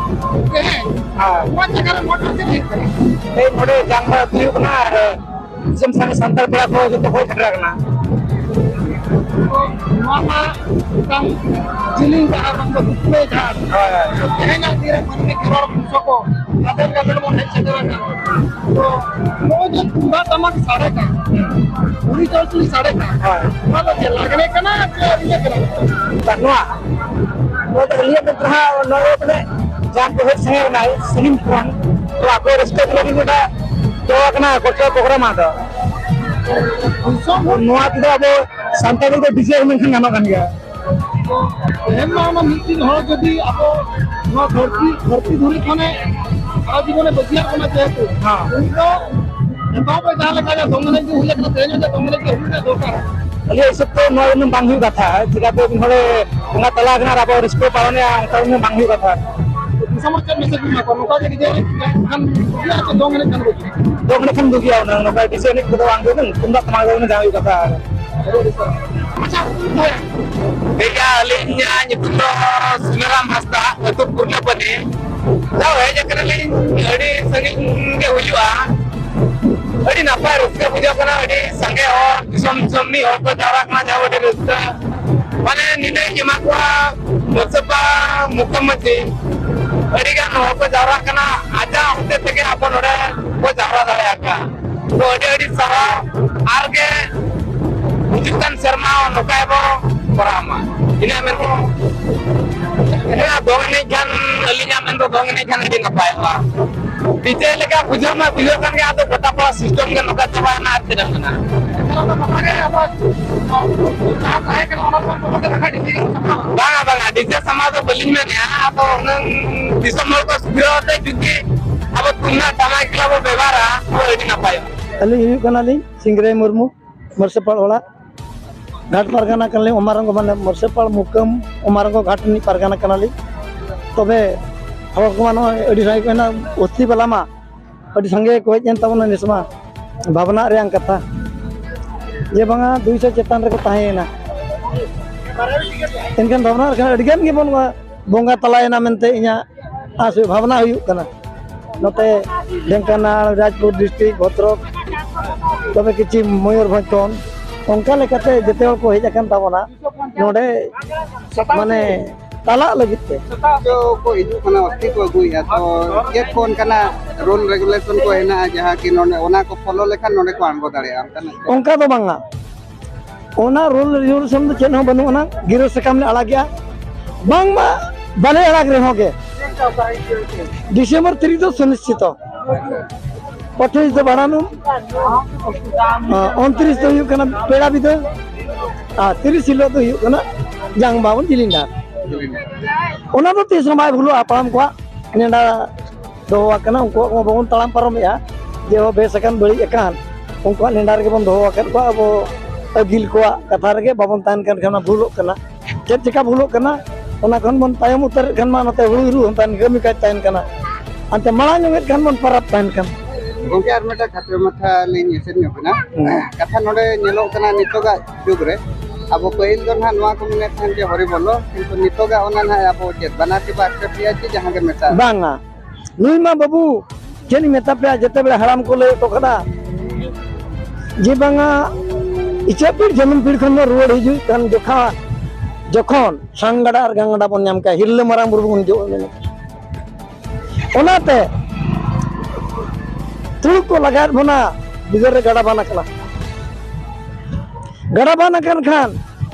ᱦᱮᱸ᱾ ᱱᱚᱣᱟ ᱡᱟᱭᱜᱟ ᱨᱮ ᱱᱚᱣᱟ ᱴᱷᱟᱶ ᱪᱮᱫ ᱦᱩᱭᱩᱜ ᱠᱟᱱᱟ? ᱛᱮᱦᱮᱧ ᱱᱚᱰᱮ ᱡᱟᱝ ᱵᱟᱦᱟ ᱦᱩᱭᱩᱜ ᱠᱟᱱᱟ ᱟᱨ ᱫᱤᱥᱚᱢ ᱥᱟᱸᱜᱮ ᱥᱟᱱᱛᱟᱲ ᱯᱮᱲᱟ ᱠᱚ ᱡᱚᱛᱚ ᱠᱚ ᱥᱮᱴᱮᱨ ᱟᱠᱟᱱᱟ᱾ ᱱᱚᱣᱟ ᱢᱟ ᱢᱤᱫᱴᱟᱝ ᱡᱤᱞᱤᱧ ᱰᱟᱦᱟᱨ ᱵᱟᱝ ᱫᱚ ᱥᱩᱠᱷᱢᱟᱹᱭ ᱰᱟᱦᱟᱨ᱾ ᱦᱳᱭ, ᱦᱳᱭ᱾ ᱛᱮᱦᱮᱧᱟᱜ ᱫᱤᱱ ᱨᱮ ᱢᱟᱹᱱᱢᱤ ᱠᱷᱮᱨᱣᱟᱲ ᱵᱚᱝᱥᱚ ᱠᱚ ᱜᱟᱫᱮᱞ ᱜᱟᱫᱮᱞ ᱵᱚᱱ ᱦᱮᱡ ᱥᱮᱴᱮᱨ ᱟᱠᱟᱱᱟ᱾ ᱛᱚ, ᱱᱚᱜᱼᱚᱭ ᱡᱮ ᱛᱩᱢᱫᱟᱜ ᱴᱟᱢᱟᱠ ᱥᱟᱰᱮ ᱠᱟᱱ, ᱜᱷᱩᱲᱤ ᱪᱚᱲᱪᱚᱲᱤ ᱥᱟᱰᱮ ᱠᱟᱱ, ᱦᱳᱭ᱾ ᱱᱚᱣᱟ ᱫᱚ ᱪᱮᱫ ᱞᱟᱜᱽᱲᱮ ᱠᱟᱱᱟ ᱥᱮ ᱤᱭᱟᱹ ᱠᱟᱱᱟ? ᱵᱟᱝ, ᱱᱚᱣᱟ, ᱱᱚᱣᱟ ᱫᱚ ᱟᱹᱞᱤᱧᱟᱜ ᱢᱮᱱ ᱛᱮᱦᱟᱸᱜ ᱱᱚᱣᱟ ᱫᱚ ᱢᱟᱱᱮ ᱡᱟᱦᱟᱸ ᱠᱚ ᱦᱮᱡ ᱥᱟᱸᱜᱮ ᱠᱟᱱᱟ ᱥᱟᱺᱜᱤᱧ ᱠᱷᱚᱱ, ᱛᱚ ᱟᱠᱚ ᱨᱟᱹᱥᱠᱟᱹ ᱛᱮ ᱞᱟᱹᱜᱤᱫ ᱜᱚᱴᱟ ᱫᱚᱦᱚ ᱟᱠᱟᱱᱟ ᱠᱚᱞᱪᱟᱨ ᱯᱨᱳᱜᱨᱟᱢ ᱫᱚ᱾ ᱫᱤᱥᱚᱢ ᱦᱚᱲ ᱱᱚᱣᱟ ᱛᱮᱫᱚ ᱟᱵᱚ ᱥᱟᱱᱛᱟᱲᱤ ᱫᱚ ᱰᱤᱡᱮ ᱢᱮᱱᱠᱷᱟᱱ ᱜᱟᱱᱚᱜ ᱠᱟᱱ ᱜᱮᱭᱟ᱾ ᱛᱮᱦᱮᱧ ᱢᱟ ᱚᱱᱟ ᱢᱤᱫ ᱫᱤᱱ ᱦᱚᱲ ᱡᱩᱫᱤ ᱟᱵᱚ ᱱᱚᱣᱟ ᱫᱷᱟᱹᱨᱛᱤ, ᱫᱷᱟᱹᱨᱛᱤ ᱫᱷᱩᱲᱤ ᱠᱷᱚᱱᱮ ᱥᱟᱨᱟ ᱡᱤᱵᱚᱱᱮ ᱵᱟᱹᱜᱤᱭᱟᱜ ᱵᱚᱱᱟ ᱡᱮᱦᱮᱛᱩ, ᱦᱮᱸ᱾ ᱩᱱᱤ ᱫᱚ ᱱᱤᱛᱚᱜ ᱫᱚ ᱡᱟᱦᱟᱸ ᱞᱮᱠᱟ ᱜᱮ ᱫᱚᱝ ᱮᱱᱮᱡ ᱜᱮ ᱦᱩᱭ ᱟᱠᱟᱱᱟ, ᱛᱮᱦᱮᱧ ᱦᱚᱸ ᱫᱚᱝ ᱮᱱᱮᱡ ᱜᱮ ᱦᱩᱭ ᱨᱮᱱᱟᱜ ᱫᱚᱨᱠᱟᱨ᱾ ᱟᱹᱞᱤᱧᱟᱜ ᱦᱤᱥᱟᱹᱵ ᱛᱮ ᱱᱚᱣᱟ ᱩᱱᱟᱹᱜ ᱵᱟᱝ ᱦᱩᱭᱩᱜ ᱠᱟᱛᱷᱟ᱾ ᱪᱤᱠᱟᱹᱛᱮ ᱢᱤᱫ ᱦᱚᱲᱮ ᱵᱚᱸᱜᱟ ᱛᱟᱞᱟ ᱟᱠᱟᱱᱟ ᱟᱨ ᱟᱵᱚ ᱨᱟᱹᱥᱠᱟᱹ ᱯᱟᱞᱚᱱᱮᱜᱼᱟ, ᱚᱱᱠᱟ ᱩᱱᱟᱹᱜ ᱵᱟᱝ ᱦᱩᱭᱩᱜ ᱠᱟᱛᱷᱟ᱾ ᱫᱤᱥᱚᱢ ᱦᱚᱲ ᱪᱮᱫ message ᱵᱤᱱ ᱮᱢᱟ ᱠᱚᱣᱟ? ᱱᱚᱝᱠᱟ ᱜᱮ ᱰᱤᱡᱮ ᱮᱱᱮᱡ ᱠᱷᱟᱱ ᱵᱩᱜᱤᱭᱟ ᱥᱮ ᱫᱚᱝ ᱮᱱᱮᱡ ᱠᱷᱟᱱ ᱵᱩᱜᱤᱭᱟ? ᱫᱚᱝ ᱮᱱᱮᱡ ᱠᱷᱟᱱ ᱵᱩᱜᱤᱭᱟ, ᱚᱱᱟ ᱱᱚᱝᱠᱟ ᱰᱤᱡᱮ ᱮᱱᱮᱡ ᱠᱚᱫᱚ ᱵᱟᱝ ᱦᱩᱭᱩᱜ ᱠᱟᱱᱟ, ᱛᱩᱢᱫᱟᱜ ᱴᱟᱢᱟᱠ ᱨᱮ ᱡᱟᱦᱟᱸ ᱦᱩᱭᱩᱜ ᱠᱟᱛᱷᱟ᱾ ᱟᱪᱪᱷᱟ, ᱴᱷᱤᱠ ᱜᱮᱭᱟ, ᱟᱹᱞᱤᱧᱟᱜ ᱧᱩᱛᱩᱢ ᱫᱚ ᱥᱩᱱᱟᱨᱟᱢ ᱦᱟᱸᱥᱫᱟ, ᱟᱹᱛᱩ ᱯᱩᱨᱱᱟᱯᱟᱞᱤ᱾ ᱛᱚ, ᱦᱮᱡ ᱟᱠᱟᱱᱟᱞᱤᱧ, ᱟᱹᱰᱤ ᱥᱟᱺᱜᱤᱧ ᱜᱮ ᱦᱩᱭᱩᱜᱼᱟ᱾ ᱟᱹᱰᱤ ᱱᱟᱯᱟᱭ ᱨᱟᱹᱥᱠᱟᱹ ᱵᱩᱡᱷᱟᱹᱜ ᱠᱟᱱᱟ, ᱟᱹᱰᱤ ᱥᱟᱸᱜᱮ ᱦᱚᱲ, ᱫᱤᱥᱚᱢ ᱫᱤᱥᱚᱢ ᱨᱤᱱᱤᱡ ᱦᱚᱲ ᱠᱚ ᱡᱟᱣᱨᱟᱜ ᱠᱟᱱᱟ, ᱡᱟᱦᱟᱸ ᱟᱹᱰᱤ ᱨᱟᱹᱥᱠᱟᱹ᱾ ᱢᱟᱱᱮ, ᱱᱤᱱᱟᱹᱜ ᱤᱧ ᱮᱢᱟ ᱠᱚᱣᱟ, ᱢᱩᱥᱟᱯᱟ ᱢᱩᱠᱷᱭᱟᱹᱢᱚᱱᱛᱨᱤ, ᱟᱹᱰᱤ ᱜᱟᱱ ᱦᱚᱲ ᱠᱚ ᱡᱟᱣᱨᱟᱜ ᱠᱟᱱᱟ, ᱟᱡᱟᱜ ᱦᱚᱛᱮ ᱛᱮᱜᱮ ᱟᱵᱚ ᱱᱚᱰᱮ ᱵᱚ ᱡᱟᱣᱨᱟ ᱫᱟᱲᱮᱭᱟᱜ ᱠᱟᱱᱟ᱾ ᱛᱚ, ᱟᱹᱰᱤ ᱟᱹᱰᱤ ᱥᱟᱨᱦᱟᱣ, ᱟᱨ ᱜᱮ ᱦᱤᱡᱩᱜ ᱠᱟᱱ ᱥᱮᱨᱢᱟ ᱦᱚᱸ ᱱᱚᱝᱠᱟ ᱜᱮᱵᱚ ᱠᱚᱨᱟᱣ ᱢᱟ᱾ ᱤᱱᱟᱹ ᱢᱮᱱᱛᱮ ᱦᱮᱸ, ᱫᱚᱝ ᱮᱱᱮᱡ ᱠᱷᱟᱱ, ᱟᱹᱞᱤᱧᱟᱜ ᱢᱮᱱ ᱫᱚ ᱫᱚᱝ ᱮᱱᱮᱡ ᱠᱷᱟᱱ ᱟᱹᱰᱤ ᱱᱟᱯᱟᱭᱚᱜᱼᱟ᱾ ᱰᱤᱡᱮ ᱞᱮᱠᱟ ᱵᱩᱡᱷᱟᱹᱣ ᱢᱟ ᱵᱩᱡᱷᱟᱹᱣ ᱠᱟᱱ ᱜᱮ, ᱟᱫᱚ ᱜᱚᱴᱟ ᱯᱟᱲᱟ system ᱜᱮ ᱱᱚᱝᱠᱟ ᱪᱟᱵᱟᱭᱮᱱᱟ, ᱟᱨ ᱪᱮᱫ ᱮᱢ ᱢᱮᱱᱟ? ᱵᱟᱝᱟ, ᱵᱟᱝᱟ, ᱰᱤᱡᱮ ᱥᱟᱢᱟᱝ ᱫᱚ ᱵᱟᱹᱞᱤᱧ ᱢᱮᱱᱮᱜᱼᱟ, ᱟᱫᱚ ᱦᱩᱱᱟᱹᱝ ᱫᱤᱥᱚᱢ ᱦᱚᱲ ᱠᱚ ᱥᱩᱫᱷᱨᱟᱹᱣ ᱟᱛᱮ ᱡᱩᱫᱤ ᱟᱵᱚ ᱛᱩᱢᱫᱟᱜ ᱴᱟᱢᱟᱠ ᱮᱠᱞᱟ ᱵᱚ ᱵᱮᱵᱷᱟᱨᱟ, ᱛᱚ ᱟᱹᱰᱤ ᱱᱟᱯᱟᱭᱚᱜᱼᱟ᱾ ᱟᱹᱞᱤᱧ ᱦᱩᱭᱩᱜ ᱠᱟᱱᱟᱞᱤᱧ ᱥᱤᱝᱨᱟᱹᱭ ᱢᱩᱨᱢᱩ, ᱢᱟᱹᱨᱥᱟᱹᱯᱟᱲ ᱚᱲᱟᱜ, ᱜᱷᱟᱴ ᱯᱟᱨᱜᱟᱱᱟ ᱠᱟᱱᱟᱞᱤᱧ, ᱚᱢᱟᱨᱚᱸᱜᱚ, ᱢᱟᱱᱮ ᱢᱟᱹᱨᱥᱟᱹᱯᱟᱲ ᱢᱩᱠᱟᱹᱢ ᱚᱢᱟᱨᱚᱸᱜᱚ ᱜᱷᱟᱴ ᱨᱤᱱᱤᱡ ᱯᱟᱨᱜᱟᱱᱟ ᱠᱟᱱᱟᱞᱤᱧ᱾ ᱛᱚᱵᱮ ᱦᱚᱲ ᱠᱚᱢᱟ ᱱᱚᱜᱼᱚᱭ ᱟᱹᱰᱤ ᱥᱟᱸᱜᱮ ᱠᱚ ᱦᱮᱡ ᱮᱱᱟ, ᱚᱥᱛᱤ ᱵᱟᱞᱟ ᱢᱟ ᱟᱹᱰᱤ ᱥᱟᱸᱜᱮ ᱠᱚ ᱦᱮᱡ ᱮᱱ ᱛᱟᱵᱚᱱᱟ ᱱᱮᱥ ᱢᱟ᱾ ᱵᱷᱟᱵᱽᱱᱟ ᱨᱮᱭᱟᱝ ᱠᱟᱛᱷᱟ ᱡᱮ ᱵᱟᱝᱟ ᱫᱩᱭᱥᱚ ᱪᱮᱛᱟᱱ ᱨᱮᱠᱚ ᱛᱟᱦᱮᱸᱭᱮᱱᱟ᱾ ᱮᱱᱠᱷᱟᱱ ᱵᱷᱟᱵᱽᱱᱟ ᱞᱮᱠᱷᱟᱱ ᱟᱹᱰᱤ ᱜᱟᱱ ᱜᱮᱵᱚᱱ ᱵᱚᱸᱜᱟ ᱛᱟᱞᱟᱭᱮᱱᱟ ᱢᱮᱱᱛᱮ ᱤᱧᱟᱹᱜ ᱟᱥ ᱦᱩᱭᱩᱜ, ᱵᱷᱟᱵᱽᱱᱟ ᱦᱩᱭᱩᱜ ᱠᱟᱱᱟ᱾ ᱱᱚᱛᱮ ᱰᱷᱮᱝᱠᱟᱱᱟᱞ, ᱨᱟᱡᱽᱯᱩᱨ district, ᱵᱷᱚᱫᱨᱚᱠ, ᱛᱚᱵᱮ ᱠᱤᱪᱷᱩ ᱢᱚᱭᱩᱨᱵᱷᱚᱸᱡᱽ ᱠᱷᱚᱱ, ᱚᱱᱠᱟ ᱞᱮᱠᱟᱛᱮ ᱡᱮᱛᱮ ᱦᱚᱲ ᱠᱚ ᱦᱮᱡ ᱟᱠᱟᱱ ᱛᱟᱵᱚᱱᱟ ᱱᱚᱰᱮ, ᱢᱟᱱᱮ ᱛᱟᱞᱟᱜ ᱞᱟᱹᱜᱤᱫ ᱛᱮ᱾ ᱫᱚ ᱠᱚ ᱦᱤᱡᱩᱜ ᱠᱟᱱᱟ, ᱚᱥᱛᱤ ᱠᱚ ᱟᱹᱜᱩᱭᱮᱫᱼᱟ, ᱛᱚ ᱪᱮᱫ ᱠᱚ ᱚᱱᱠᱟᱱᱟᱜ rule regulation ᱠᱚ ᱦᱮᱱᱟᱜᱼᱟ ᱡᱟᱦᱟᱸ ᱠᱤ ᱱᱚᱰᱮ ᱚᱱᱟ ᱠᱚ follow ᱞᱮᱠᱷᱟᱱ ᱱᱚᱰᱮ ᱠᱚ ᱟᱬᱜᱚ ᱫᱟᱲᱮᱭᱟᱜᱼᱟ ᱚᱱᱠᱟᱱᱟᱜ? ᱚᱱᱠᱟ ᱫᱚ ᱵᱟᱝᱟ, ᱚᱱᱟ rule regulation ᱫᱚ ᱪᱮᱫ ᱦᱚᱸ ᱵᱟᱹᱱᱩᱜ ᱟᱱᱟ᱾ ᱜᱤᱨᱟᱹ ᱥᱟᱠᱟᱢ ᱞᱮ ᱟᱲᱟᱜᱮᱜᱼᱟ, ᱵᱟᱝᱢᱟ ᱵᱟᱞᱮ ᱟᱲᱟᱜ ᱨᱮᱦᱚᱸ ᱜᱮ ᱰᱤᱥᱮᱢᱵᱚᱨ ᱛᱤᱨᱤᱥ ᱫᱚ ᱥᱩᱱᱤᱥᱪᱤᱛᱚ᱾ ᱟᱴᱷᱟᱭᱤᱥ ᱫᱚ ᱵᱷᱟᱸᱰᱟᱱ ᱩᱢ, ᱩᱱᱛᱨᱤᱥ ᱫᱚ ᱦᱩᱭᱩᱜ ᱠᱟᱱᱟ ᱯᱮᱲᱟ ᱵᱤᱫᱟᱹ, ᱟᱨ ᱛᱤᱨᱤᱥ ᱦᱤᱞᱳᱜ ᱫᱚ ᱦᱩᱭᱩᱜ ᱠᱟᱱᱟ ᱡᱟᱝ ᱵᱟᱵᱚᱱ ᱡᱤᱞᱤᱧ ᱰᱟᱦᱟᱨ᱾ ᱚᱱᱟ ᱫᱚ ᱛᱤᱥ ᱦᱚᱸ ᱵᱟᱭ ᱵᱷᱩᱞᱩᱜᱼᱟ, ᱦᱟᱯᱲᱟᱢ ᱠᱚᱣᱟᱜ ᱱᱮᱰᱟ ᱫᱚᱦᱚ ᱟᱠᱟᱱᱟ, ᱩᱱᱠᱩᱣᱟᱜ ᱠᱚ ᱵᱟᱵᱚᱱ ᱛᱟᱲᱟᱢ ᱯᱟᱨᱚᱢᱮᱜᱼᱟ᱾ ᱡᱮ ᱦᱚᱸ ᱵᱮᱥ ᱟᱠᱟᱱ ᱵᱟᱹᱲᱤᱡ ᱟᱠᱟᱱ, ᱩᱱᱠᱩᱣᱟᱜ ᱱᱮᱰᱟ ᱨᱮᱜᱮ ᱵᱚᱱ ᱫᱚᱦᱚ ᱟᱠᱟᱫ ᱠᱚᱣᱟ᱾ ᱟᱵᱚ ᱟᱹᱜᱤᱞ ᱠᱚᱣᱟᱜ ᱠᱟᱛᱷᱟ ᱨᱮᱜᱮ ᱵᱟᱵᱚᱱ ᱛᱟᱦᱮᱱ ᱠᱟᱱ ᱠᱷᱟᱱ ᱢᱟ ᱵᱷᱩᱞᱚᱜ ᱠᱟᱱᱟ᱾ ᱪᱮᱫ ᱪᱮᱠᱟ ᱵᱷᱩᱞᱚᱜ ᱠᱟᱱᱟ? ᱚᱱᱟ ᱠᱷᱚᱱ ᱵᱚᱱ ᱛᱟᱭᱚᱢ ᱩᱛᱟᱹᱨᱮᱫ ᱠᱷᱟᱱ ᱢᱟ ᱱᱚᱛᱮ ᱦᱩᱲᱩ ᱤᱨ ᱦᱚᱸ ᱛᱟᱦᱮᱱ, ᱠᱟᱹᱢᱤ ᱠᱟᱡᱽ ᱛᱟᱦᱮᱱ ᱠᱟᱱᱟ᱾ ᱦᱟᱱᱛᱮ ᱢᱟᱲᱟᱝ ᱧᱚᱜᱮᱫ ᱠᱷᱟᱱ ᱵᱚᱱ ᱯᱟᱨᱟᱵᱽ ᱛᱟᱦᱮᱱ ᱠᱟᱱᱟ᱾ ᱜᱚᱢᱠᱮ, ᱟᱨ ᱢᱤᱫᱴᱟᱝ ᱠᱷᱟᱴᱚ ᱢᱟᱪᱷᱟ ᱞᱤᱧ ᱮᱥᱮᱫ ᱧᱚᱜ ᱮᱱᱟ᱾ ᱦᱩᱸ᱾ ᱠᱟᱛᱷᱟ ᱱᱚᱰᱮ ᱧᱮᱞᱚᱜ ᱠᱟᱱᱟ, ᱱᱤᱛᱚᱜᱟᱜ ᱡᱩᱜᱽ ᱨᱮ ᱟᱵᱚ ᱯᱟᱹᱦᱤᱞ ᱫᱚ ᱱᱟᱦᱟᱜ ᱱᱚᱣᱟ ᱠᱚ ᱢᱮᱱᱮᱫ ᱛᱟᱦᱮᱱ ᱡᱮ ᱦᱚᱨᱤ ᱵᱚᱞᱚ, ᱠᱤᱱᱛᱩ ᱱᱤᱛᱚᱜᱟᱜ ᱚᱱᱟ ᱱᱟᱦᱟᱜ ᱟᱵᱚ ᱪᱮᱫ ᱵᱟᱱᱟᱨ ᱜᱮᱵᱚ accept ᱮᱫᱟ ᱪᱮ ᱡᱟᱦᱟᱸ ᱜᱮ ᱢᱮᱛᱟᱜ? ᱵᱟᱝᱟ, ᱱᱩᱭ ᱢᱟ ᱵᱟᱹᱵᱩ, ᱪᱮᱫ ᱤᱧ ᱢᱮᱛᱟ ᱯᱮᱭᱟ, ᱡᱮᱛᱮ ᱵᱮᱲᱟ ᱦᱟᱲᱟᱢ ᱠᱚ ᱞᱟᱹᱭ ᱦᱚᱴᱚ ᱠᱟᱫᱟ ᱡᱮ ᱵᱟᱝᱟ, ᱤᱪᱟᱹᱜ ᱯᱤᱲ ᱡᱟᱹᱱᱩᱢ ᱯᱤᱲ ᱠᱷᱚᱱ ᱫᱚ ᱨᱩᱣᱟᱹᱲ ᱦᱤᱡᱩᱜ ᱠᱟᱱ ᱡᱚᱠᱷᱟ, ᱡᱚᱠᱷᱚᱱ ᱥᱟᱝ ᱜᱟᱰᱟ ᱟᱨ ᱜᱟᱝ ᱜᱟᱰᱟ ᱵᱚᱱ ᱧᱟᱢ ᱠᱮᱜᱼᱟ, ᱦᱤᱨᱞᱟᱹ ᱢᱟᱨᱟᱝ ᱵᱩᱨᱩ ᱵᱚᱱ ᱦᱤᱡᱩᱜᱼᱟ ᱢᱮᱱᱮᱫ᱾ ᱚᱱᱟᱛᱮ ᱛᱩᱲᱩᱠ ᱠᱚ ᱞᱟᱜᱟᱭᱮᱫ ᱵᱚᱱᱟ, ᱵᱤᱫᱟᱹᱞ ᱨᱮ ᱜᱟᱰᱟ ᱵᱟᱱ ᱟᱠᱟᱱᱟ᱾ ᱜᱟᱰᱟ ᱵᱟᱱ ᱟᱠᱟᱱ ᱠᱷᱟᱱ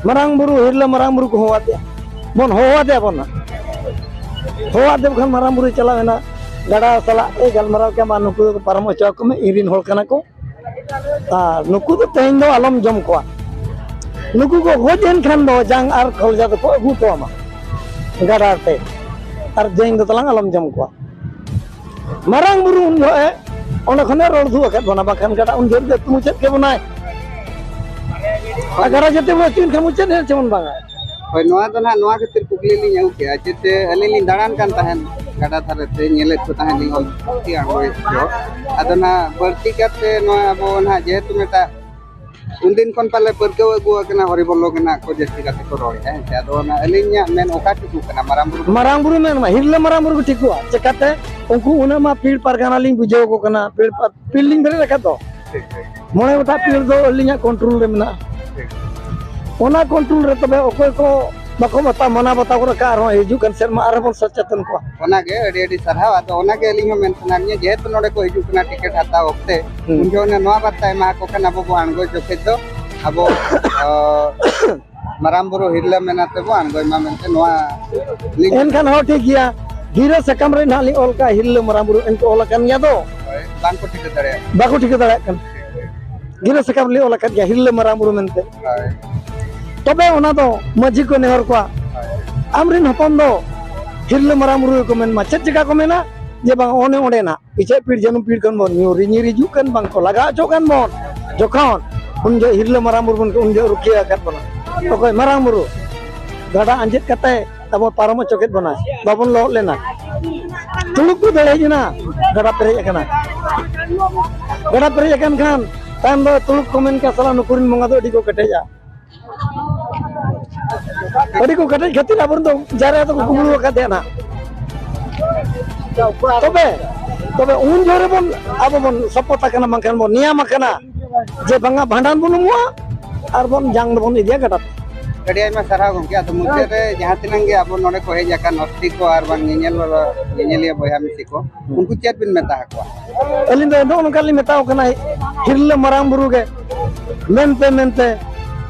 ᱢᱟᱨᱟᱝ ᱵᱩᱨᱩ, ᱦᱤᱨᱞᱟᱹ ᱢᱟᱨᱟᱝ ᱵᱩᱨᱩ ᱠᱚ ᱦᱚᱦᱚ ᱟᱫᱮᱭᱟ, ᱵᱚᱱ ᱦᱚᱦᱚ ᱟᱫᱮᱭᱟ ᱵᱚᱱ ᱱᱟ᱾ ᱦᱚᱦᱚ ᱟᱫᱮ ᱠᱷᱟᱱ ᱢᱟᱨᱟᱝ ᱵᱩᱨᱩᱭ ᱪᱟᱞᱟᱣ ᱮᱱᱟ, ᱜᱟᱰᱟ ᱥᱟᱞᱟᱜ ᱮ ᱜᱟᱞᱢᱟᱨᱟᱣ ᱠᱮᱫᱟ, ᱢᱟ ᱱᱩᱠᱩ ᱫᱚ ᱯᱟᱨᱚᱢ ᱦᱚᱪᱚ ᱟᱠᱚ ᱢᱮ, ᱤᱧ ᱨᱤᱱ ᱦᱚᱲ ᱠᱟᱱᱟ ᱠᱚ᱾ ᱟᱨ ᱱᱩᱠᱩ ᱫᱚ ᱛᱮᱦᱮᱧ ᱫᱚ ᱟᱞᱚᱢ ᱡᱚᱢ ᱠᱚᱣᱟ᱾ ᱱᱩᱠᱩ ᱠᱚ ᱜᱚᱡ ᱮᱱ ᱠᱷᱟᱱ ᱫᱚ ᱡᱟᱝ ᱟᱨ ᱠᱚᱞᱡᱟ ᱫᱚᱠᱚ ᱟᱹᱜᱩ ᱦᱚᱴᱚ ᱟᱢᱟ ᱜᱟᱰᱟ ᱛᱮ, ᱟᱨ ᱛᱮᱦᱮᱧ ᱫᱚ ᱛᱟᱞᱟᱝ ᱟᱞᱚᱢ ᱡᱚᱢ ᱠᱚᱣᱟ᱾ ᱢᱟᱨᱟᱝ ᱵᱩᱨᱩ ᱩᱱ ᱡᱚᱦᱚᱜ ᱮ ᱚᱸᱰᱮ ᱠᱷᱚᱱᱮ ᱨᱚᱲ ᱫᱩᱜ ᱟᱠᱟᱫ ᱵᱚᱱᱟ, ᱵᱟᱠᱷᱟᱱ ᱜᱟᱰᱟ ᱩᱱ ᱡᱚᱦᱚᱜ ᱫᱚ ᱟᱹᱛᱩ ᱢᱩᱪᱟᱹᱫ ᱠᱮ ᱵᱚᱱᱟᱭ᱾ ᱟᱨ ᱜᱟᱰᱟ ᱡᱟᱹᱛᱤ ᱵᱚᱱ ᱟᱹᱪᱩᱨ ᱮᱱ ᱠᱷᱟᱱ ᱢᱩᱪᱟᱹᱫ ᱮᱱ ᱪᱮ ᱵᱚᱱ ᱵᱟᱝᱟ? ᱦᱳᱭ, ᱱᱚᱣᱟ ᱫᱚ ᱱᱟᱦᱟᱜ ᱱᱚᱣᱟ ᱠᱷᱟᱹᱛᱤᱨ ᱠᱩᱠᱞᱤ ᱞᱤᱧ ᱟᱹᱜᱩ ᱠᱮᱜᱼᱟ, ᱪᱮᱫ ᱥᱮ ᱟᱹᱞᱤᱧ ᱞᱤᱧ ᱫᱟᱬᱟᱱ ᱠᱟᱱ ᱛᱟᱦᱮᱸᱫ ᱜᱟᱰᱟ ᱫᱷᱟᱨᱮ ᱛᱮ, ᱧᱮᱞᱮᱫ ᱠᱚ ᱛᱟᱦᱮᱸᱫ ᱞᱤᱧ ᱚᱞ ᱯᱩᱛᱷᱤ ᱟᱬᱜᱚᱭᱮᱫ ᱠᱚ᱾ ᱟᱫᱚ ᱱᱟᱦᱟᱜ ᱵᱟᱹᱲᱛᱤ ᱠᱟᱛᱮ ᱱᱚᱣᱟ ᱟᱵᱚ ᱱᱟᱦᱟᱜ ᱡᱮᱦᱮᱛᱩ ᱢᱤᱫᱴᱟᱝ ᱩᱱᱫᱤᱱ ᱠᱷᱚᱱ ᱯᱟᱞᱮ ᱯᱟᱹᱨᱠᱟᱹᱣ ᱟᱹᱜᱩ ᱟᱠᱟᱱᱟ, ᱦᱚᱨᱤᱵᱚᱞᱞᱚ ᱜᱮ ᱱᱟᱦᱟᱜ ᱠᱚ ᱡᱟᱹᱥᱛᱤ ᱠᱟᱛᱮ ᱠᱚ ᱨᱚᱲᱮᱫᱼᱟ, ᱦᱮᱸ ᱥᱮ? ᱟᱫᱚ ᱚᱱᱟ ᱟᱹᱞᱤᱧᱟᱜ ᱢᱮᱱ ᱚᱠᱟ ᱴᱷᱤᱠᱚᱜ ᱠᱟᱱᱟ, ᱢᱟᱨᱟᱝ ᱵᱩᱨᱩ? ᱢᱟᱨᱟᱝ ᱵᱩᱨᱩ ᱢᱮᱱ ᱢᱟ, ᱦᱤᱨᱞᱟᱹ ᱢᱟᱨᱟᱝ ᱵᱩᱨᱩ ᱜᱮ ᱴᱷᱤᱠᱚᱜᱼᱟ᱾ ᱪᱮᱠᱟᱛᱮ? ᱩᱱᱠᱩ ᱩᱱᱟᱹᱜ ᱢᱟ ᱯᱤᱲ ᱯᱟᱨᱜᱟᱱᱟ ᱞᱤᱧ ᱵᱩᱡᱷᱟᱹᱣ ᱟᱠᱚ ᱠᱟᱱᱟ, ᱯᱤᱲ ᱯᱟ-, ᱯᱤᱲ ᱞᱤᱧ ᱵᱮᱨᱮᱫ ᱟᱠᱟᱫ ᱫᱚ᱾ ᱴᱷᱤᱠ, ᱴᱷᱤᱠ᱾ ᱢᱚᱬᱮ ᱜᱚᱴᱟᱝ ᱯᱤᱲ ᱫᱚ ᱟᱹᱞᱤᱧᱟᱜ control ᱨᱮ ᱢᱮᱱᱟᱜᱼᱟ᱾ ᱴᱷᱤᱠ᱾ ᱚᱱᱟ control ᱨᱮ ᱛᱚᱵᱮ ᱚᱠᱚᱭ ᱠᱚ ᱵᱟᱠᱚ ᱵᱟᱛᱟᱣ, ᱢᱟᱱᱟᱣ ᱵᱟᱛᱟᱣ ᱜᱚᱫ ᱟᱠᱟᱫ, ᱟᱨᱦᱚᱸ ᱦᱤᱡᱩᱜ ᱠᱟᱱ ᱥᱮᱨᱢᱟ ᱟᱨᱦᱚᱸ ᱵᱚᱱ ᱥᱮᱪᱮᱛᱚᱱ ᱠᱚᱣᱟ᱾ ᱚᱱᱟᱜᱮ ᱟᱹᱰᱤ ᱟᱹᱰᱤ ᱥᱟᱨᱦᱟᱣ᱾ ᱟᱫᱚ ᱚᱱᱟᱜᱮ ᱟᱹᱞᱤᱧ ᱦᱚᱸ ᱢᱮᱱ ᱥᱟᱱᱟ ᱞᱤᱧᱟ, ᱡᱮᱦᱮᱛᱩ ᱱᱚᱰᱮ ᱠᱚ ᱦᱤᱡᱩᱜ ᱠᱟᱱᱟ ᱴᱤᱠᱤᱴ ᱦᱟᱛᱟᱣ ᱚᱠᱛᱮ, ᱦᱩᱸ᱾ ᱩᱱ ᱡᱚᱠᱷᱚᱱ ᱱᱚᱣᱟ ᱵᱟᱨᱛᱟ ᱮᱢᱟ ᱠᱚ ᱠᱷᱟᱱ ᱟᱵᱚ ᱵᱚ ᱟᱬᱜᱚ ᱡᱚᱠᱷᱮᱡ ᱫᱚ ᱟᱵᱚ, ᱟᱸ, ᱢᱟᱨᱟᱝ ᱵᱩᱨᱩ ᱦᱤᱨᱞᱟᱹ ᱢᱮᱱᱟᱛᱮ ᱵᱚ ᱟᱬᱜᱚᱭ ᱢᱟ ᱢᱮᱱᱛᱮ ᱱᱚᱣᱟ ᱞᱤᱧ ᱮᱱᱠᱷᱟᱱ ᱦᱚᱸ ᱴᱷᱤᱠ ᱜᱮᱭᱟ, ᱜᱤᱨᱟᱹ ᱥᱟᱠᱟᱢ ᱨᱮ ᱱᱟᱦᱟᱜ ᱞᱤᱧ ᱚᱞ ᱠᱟᱜᱼᱟ, ᱦᱤᱨᱞᱟᱹ ᱢᱟᱨᱟᱝ ᱵᱩᱨᱩ ᱮᱱᱛᱮ ᱚᱞ ᱟᱠᱟᱱ ᱜᱮᱭᱟ ᱫᱚ᱾ ᱦᱳᱭ, ᱵᱟᱝ ᱠᱚ ᱴᱷᱤᱠᱟᱹ ᱫᱟᱲᱮᱭᱟᱜ ᱠᱟᱱᱟ᱾ ᱵᱟᱠᱚ ᱴᱷᱤᱠᱟᱹ ᱫᱟᱲᱮᱭᱟᱜ ᱠᱟᱱᱟ᱾ ᱜᱤᱨᱟᱹ ᱥᱟᱠᱟᱢ ᱨᱮᱞᱤᱧ ᱚᱞ ᱟᱠᱟᱫ ᱜᱮᱭᱟ, ᱦᱤᱨᱞᱟᱹ ᱢᱟᱨᱟᱝ ᱵᱩᱨᱩ ᱢᱮᱱᱛᱮ᱾ ᱦᱳᱭ᱾ ᱛᱚᱵᱮ ᱚᱱᱟ ᱫᱚ ᱢᱟᱹᱡᱷᱤ ᱠᱚ ᱱᱮᱦᱚᱨ ᱠᱚᱣᱟ, ᱦᱳᱭ᱾ ᱟᱢᱨᱤᱱ ᱦᱚᱯᱚᱱ ᱫᱚ ᱦᱤᱨᱞᱟᱹ ᱢᱟᱨᱟᱝ ᱵᱩᱨᱩ ᱜᱮᱠᱚ ᱢᱮᱱ ᱢᱟ᱾ ᱪᱮᱫ ᱪᱮᱠᱟ ᱠᱚ ᱢᱮᱱᱟ? ᱡᱮ ᱵᱟᱝ ᱚᱱᱮ ᱚᱸᱰᱮᱱᱟᱜ ᱤᱪᱟᱹᱜ ᱯᱤᱲ ᱡᱟᱹᱱᱩᱢ ᱯᱤᱲ ᱠᱷᱚᱱ ᱵᱚᱱ ᱧᱩᱨ ᱧᱤᱨ ᱦᱤᱡᱩᱜ ᱠᱟᱱ, ᱵᱟᱝ ᱠᱚ ᱞᱟᱜᱟ ᱦᱚᱪᱚᱜ ᱠᱟᱱ ᱵᱚᱱ, ᱡᱚᱠᱷᱚᱱ ᱩᱱ ᱡᱚᱦᱚᱜ ᱦᱤᱨᱞᱟᱹ ᱢᱟᱨᱟᱝ ᱵᱩᱨᱩ ᱵᱚᱱ ᱩᱱ ᱡᱚᱦᱚᱜ ᱨᱩᱠᱷᱤᱭᱟᱹ ᱟᱠᱟᱫ ᱵᱚᱱᱟ᱾ ᱚᱠᱚᱭ ᱢᱟᱨᱟᱝ ᱵᱩᱨᱩ? ᱜᱟᱰᱟ ᱟᱸᱡᱮᱫ ᱠᱟᱛᱮ ᱟᱵᱚ ᱯᱟᱨᱚᱢ ᱦᱚᱪᱚ ᱠᱮᱫ ᱵᱚᱱᱟ, ᱵᱟᱵᱚᱱ ᱞᱚᱦᱚᱫ ᱞᱮᱱᱟ᱾ ᱛᱩᱲᱩᱠ ᱠᱚ ᱫᱟᱹᱲ ᱦᱮᱡ ᱮᱱᱟ, ᱜᱟᱰᱟ ᱯᱮᱨᱮᱡ ᱟᱠᱟᱱᱟ᱾ ᱜᱟᱰᱟ ᱯᱮᱨᱮᱡ ᱟᱠᱟᱱ ᱠᱷᱟᱱ ᱛᱟᱭᱚᱢ ᱫᱚ ᱛᱩᱲᱩᱠ ᱠᱚ ᱢᱮᱱ ᱠᱮᱫᱟ, "ᱥᱟᱞᱟ ᱱᱩᱠᱩ ᱨᱮᱱ ᱵᱚᱸᱜᱟ ᱫᱚ ᱟᱹᱰᱤ ᱠᱚ ᱠᱮᱴᱮᱡᱟ, ᱟᱹᱰᱤ ᱠᱚ ᱠᱮᱴᱮᱡ ᱠᱷᱟᱹᱛᱤᱨ ᱟᱵᱚ ᱨᱮᱱ ᱫᱚ ᱡᱟᱭᱨᱟ ᱫᱚᱠᱚ ᱠᱩᱢᱵᱽᱲᱩ ᱟᱠᱟᱫ ᱛᱟᱦᱮᱱᱟ᱾" ᱛᱚᱵᱮ, ᱛᱚᱵᱮ ᱩᱱ ᱡᱚᱦᱚᱜ ᱨᱮᱵᱚᱱ ᱟᱵᱚ ᱵᱚᱱ ᱥᱚᱯᱚᱛ ᱟᱠᱟᱱᱟ, ᱵᱟᱝᱠᱷᱟᱱ ᱵᱚᱱ ᱱᱤᱭᱟᱢ ᱟᱠᱟᱱᱟ ᱡᱮ ᱵᱟᱝᱟ ᱵᱷᱟᱸᱰᱟᱱ ᱵᱚᱱ ᱩᱢᱩᱜᱼᱟ ᱟᱨ ᱵᱚᱱ ᱡᱟᱝ ᱫᱚᱵᱚᱱ ᱤᱫᱤᱭᱟ ᱜᱟᱰᱟ ᱛᱮ᱾ ᱟᱹᱰᱤ ᱟᱭᱢᱟ ᱥᱟᱨᱦᱟᱣ ᱜᱚᱢᱠᱮ᱾ ᱟᱫᱚ ᱢᱩᱪᱟᱹᱫ ᱨᱮ ᱡᱟᱦᱟᱸ ᱛᱤᱱᱟᱹᱜ ᱜᱮ ᱟᱵᱚ ᱱᱚᱰᱮ ᱠᱚ ᱦᱮᱡ ᱟᱠᱟᱱ ᱦᱚᱥᱴᱤ ᱠᱚ ᱟᱨ ᱵᱟᱝ ᱧᱮᱧᱮᱞ ᱵᱟᱞᱟ, ᱧᱮᱧᱮᱞᱤᱭᱟᱹ ᱵᱚᱭᱦᱟ ᱢᱤᱥᱤ ᱠᱚ, ᱩᱱᱠᱩ ᱪᱮᱫ ᱵᱤᱱ ᱢᱮᱛᱟ ᱟᱠᱚᱣᱟ? ᱟᱹᱞᱤᱧ ᱫᱚ ᱱᱚᱜᱼᱚ ᱱᱚᱝᱠᱟ ᱞᱤᱧ ᱢᱮᱛᱟ ᱠᱚ ᱠᱟᱱᱟ, ᱦᱤᱨᱞᱟᱹ ᱢᱟᱨᱟᱝ ᱵᱩᱨᱩ ᱜᱮ ᱢᱮᱱᱛᱮ, ᱢᱮᱱᱛᱮ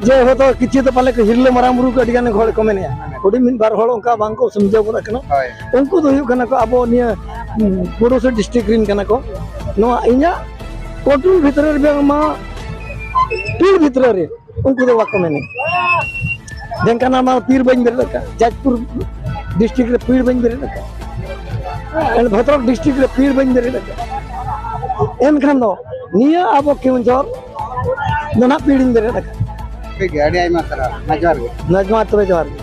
ᱡᱮ ᱦᱚᱭᱛᱳ ᱠᱤᱪᱷᱩ ᱫᱚ ᱯᱟᱞᱮ ᱠᱚ ᱦᱤᱨᱞᱟᱹ ᱢᱟᱨᱟᱝ ᱵᱩᱨᱩ ᱠᱚ ᱟᱹᱰᱤ ᱜᱟᱱ ᱦᱚᱲ ᱠᱚ ᱢᱮᱱᱮᱜᱼᱟ, ᱦᱩᱰᱤᱧ ᱢᱤᱫ ᱵᱟᱨ ᱦᱚᱲ ᱚᱱᱠᱟ ᱵᱟᱝ ᱠᱚ ᱥᱚᱢᱡᱷᱟᱹᱣ ᱜᱚᱫ ᱠᱟᱱᱟ᱾ ᱦᱳᱭ᱾ ᱩᱱᱠᱩ ᱫᱚ ᱦᱩᱭᱩᱜ ᱠᱟᱱᱟ ᱠᱚ ᱟᱵᱚ ᱱᱤᱭᱟᱹ, ᱩᱸ, ᱯᱩᱨᱩᱞᱤᱭᱟᱹ ᱰᱤᱥᱴᱨᱤᱠᱴ ᱨᱮᱱ ᱠᱟᱱᱟ ᱠᱚ᱾ ᱱᱚᱣᱟ ᱤᱧᱟᱹᱜ ᱠᱚᱴᱩᱞ ᱵᱷᱤᱛᱨᱤ ᱨᱮ ᱵᱟᱝᱢᱟ ᱯᱤᱲ ᱵᱷᱤᱛᱨᱤ ᱨᱮ ᱩᱱᱠᱩ ᱫᱚ ᱵᱟᱠᱚ ᱢᱮᱱᱮᱜᱼᱟ᱾ ᱰᱷᱮᱝᱠᱟᱱᱟ ᱢᱟ ᱯᱤᱲ ᱵᱟᱹᱧ ᱵᱮᱨᱮᱫ ᱟᱠᱟᱫ, ᱡᱟᱡᱽᱯᱩᱨ ᱰᱤᱥᱴᱨᱤᱠᱴ ᱨᱮ ᱯᱤᱲ ᱵᱟᱹᱧ ᱵᱮᱨᱮᱫ ᱟᱠᱟᱫ, ᱮᱱ ᱵᱷᱚᱫᱨᱚᱠ ᱰᱤᱥᱴᱨᱤᱠᱴ ᱨᱮ ᱯᱤᱲ ᱵᱟᱹᱧ ᱵᱮᱨᱮᱫ ᱟᱠᱟᱫ᱾ ᱮᱱᱠᱷᱟᱱ ᱫᱚ ᱱᱤᱭᱟᱹ ᱟᱵᱚ ᱠᱮᱣᱚᱱᱡᱷᱚᱨ ᱫᱚ ᱱᱟᱦᱟᱜ ᱯᱤᱲᱤᱧ ᱵᱮᱨᱮᱫ ᱟᱠᱟᱫ᱾ ᱴᱷᱤᱠ ᱜᱮᱭᱟ, ᱟᱹᱰᱤ ᱟᱭᱢᱟ ᱥᱟᱨᱦᱟᱣ᱾ ᱢᱟ ᱡᱚᱦᱟᱨ ᱜᱮ᱾ ᱢᱟ ᱡᱚᱦᱟᱨ, ᱛᱚᱵᱮ ᱡᱚᱦᱟᱨ ᱜᱮ᱾